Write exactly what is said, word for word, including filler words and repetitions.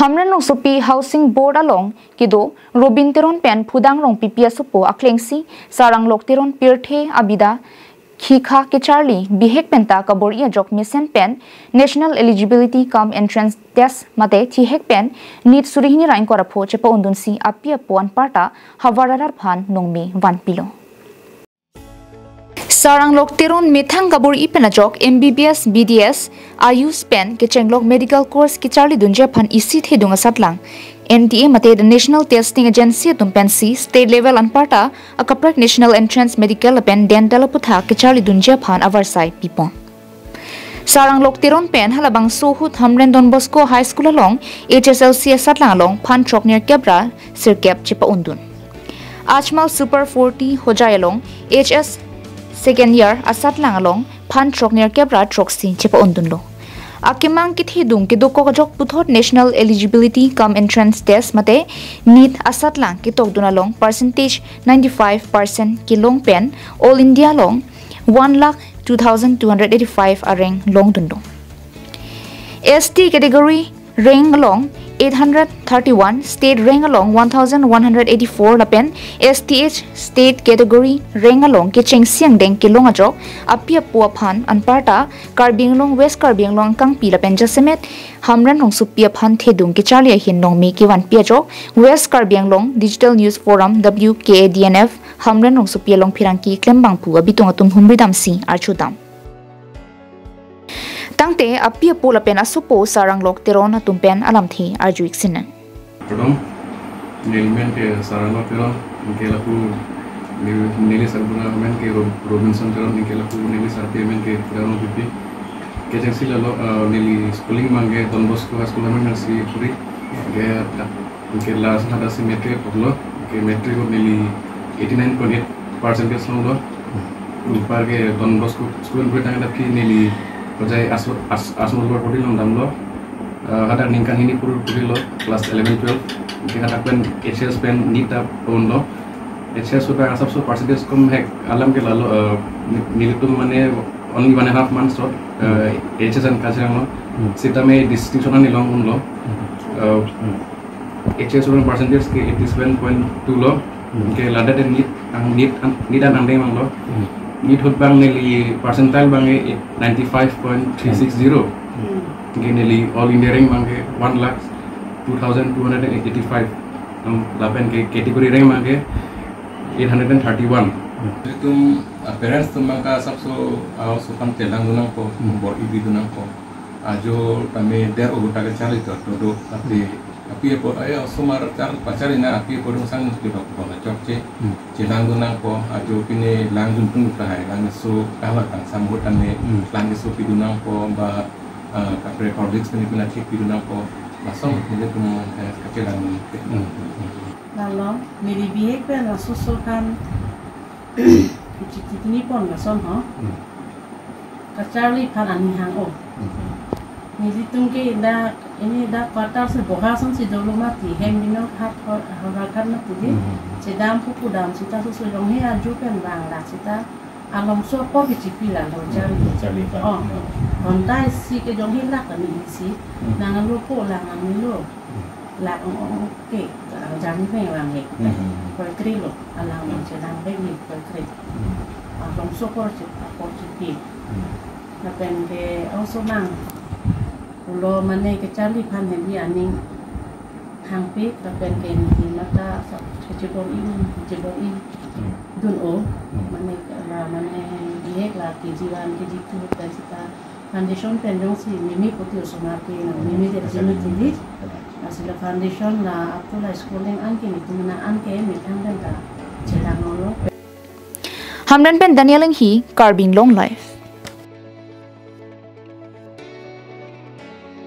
Hamren Rongsopi Housing Board along kedo Robin Teron pen Phudang Rongpipi asopo aklengsi Sar Anglok Teron pirthe abida khikha kecharli bihek penta kabor-i ajok mesen pen National Eligibility cum Entrance Test mate thihek pen NEET suri hini ra ingkoi ra pho chepa-undunsi api apo anparta havar arat aphan nongme vanpilo. Sar Anglok Teron methang kabor-i pen ajok M B B S, B D S, AYUSH pen kechenglok medical course kecharlidunji aphan isi thedung asatlang N T A mate the National Testing Agency atum pensi state level anparta akaprek National Entrance Medical lapen Dental aputhak kecharlidunji aphan avarsai pipon. Sar Anglok Teron pen halabangso ahut Hamren Don Bosco High School along H S L C asatlang along phan throk nerkep ra sirkep chepa-undun. Ajmal Super forty Hojai along H S second year asatlang along phan throk nerkep ra throksi chepa-undunlo. Akemang kethedung kedokok ajok puthot National Eligibility cum Entrance Test mate NEET asatlang ketokdun along percentage ninety-five percent kelong pen All India along one lakh two thousand two hundred eighty-five a-rank longdunlo. S T category rank along eight hundred thirty-one, state rank along one thousand one hundred eighty-four lapen S T H state category rank along kechengsi angdeng kelong ajok api apo aphan anparta Karbi Anglong, West Karbi Anglong angkangpi lapen jasemet Hamren Rongsopi aphan thedung kecharli ahin nongme kevanpi ajok West Karbi Anglong Digital News Forum, W K A D N F, Hamren Rongsopi along pherangke klembangphu abitung atum humri damsi archudam. Tangte api apo lapen asopo Sar Anglok Teron atum pen alamthe arju-ik sinan. Pardon, neli men ke Sar Anglok Teron, anke lapu neli, neli sarbura men ke Ro-, Robinson Teron, anke lapu neli sarpi men ke Teron Pipi. Kechengsi lalo, eh, neli schooling abang ke Don Bosco High School along si puri. Anke, anke last hadak si matric apotlo, anke matric apot neli eighty-nine point eight percentage longlo. Anparke Don Bosco School puri tangte aphi neli Hojai As-, As-, Asmol Bor Puri along damlo. Eh, hadak ningkan hini puri purilo, class eleven, twelve. Anke hadak pen H S pen NEET ta ponlo. H S sudah asap so percentage kom hek alam ke lalo, eh, ni-, nelitum mane only one and a half months short, eh, H S and Kazirang lo. Hmm. Sitame distinction ani long unlo. Hmm. Eh, Hmm. H S orang percentage ke eighty-seven point two lo. Hmm. Anke ladak NEET, ang NEET, ang NEET an angdeng abang lo. Hmm. NEET ahut abang neli percentile abang ke ninety-five point three six zero. Hmm. Anke neli All India rank abang ke one lakh two thousand two hundred and eighty-five. Am, lapen ke category rank abang ke eight hundred and thirty-one. Hmm. Itum, ah, parents atum abang ke asap so, ah, so kan chelang dun nangpo, Hmm. bor-i bi dun nangpo. Ajo tame der ogo ta kecharli to, to do, tapi api apo, eh, osomar char, pacharli na api apo dong sang nus kebak pon chokche. Hmm. Chelang dun nangpo, ajo pine lang jun pun ta hai, lang so kawa tang sam ahut tame, Hmm. lang so pi dun nangpo, ba, eh, kaprek Horlicks pine pine thik pi dun nangpo, lason pine pine, eh, kachelang dun. Hmm. Lalo, neli bihek pen laso so kan, chikitini pon lason ho. Hmm. Kacharli aphan aning hang-o. Hmm. Nelitum ke dak, ini dak quarter si boha asonsi dolo mati, hem binong hat ho-, horakan mati di. Hmm. Chedam pupu dam sita so so jong he ajo pen bang lak sita. Alongso apor kechipi lalo charli. Hmm, charli aphan. Oh. Hmm. Honda isi ke jong he lak kami isi. Hmm. Nang alo ko lang nang lo. Hmm. Lak ong ong ke, ah, jani pen lang he. Hmm, hmm, hmm. Koi kre lo, alang Hmm. chedam pen ni koi kre. Hmm. Alongso apor chi, apor chipi. Hmm. Lapen ke osomar. Pulo mane kecharli aphan hedi aning hangpik, lapen ke neli mata sa kachebor-i, chebor-i Hmm. dun-o, Hmm. mane la, mane bihek la K G one, K G two, pen sita foundation pen jongsi mimi puti osomar ke na Hmm. mimi der Asal jinu ini. tili. Asal foundation la up to la schooling an ke nitum na an ke methang pen ta chelang lo. Hamren pen Daniel Enghi, Karbi Anglong Live.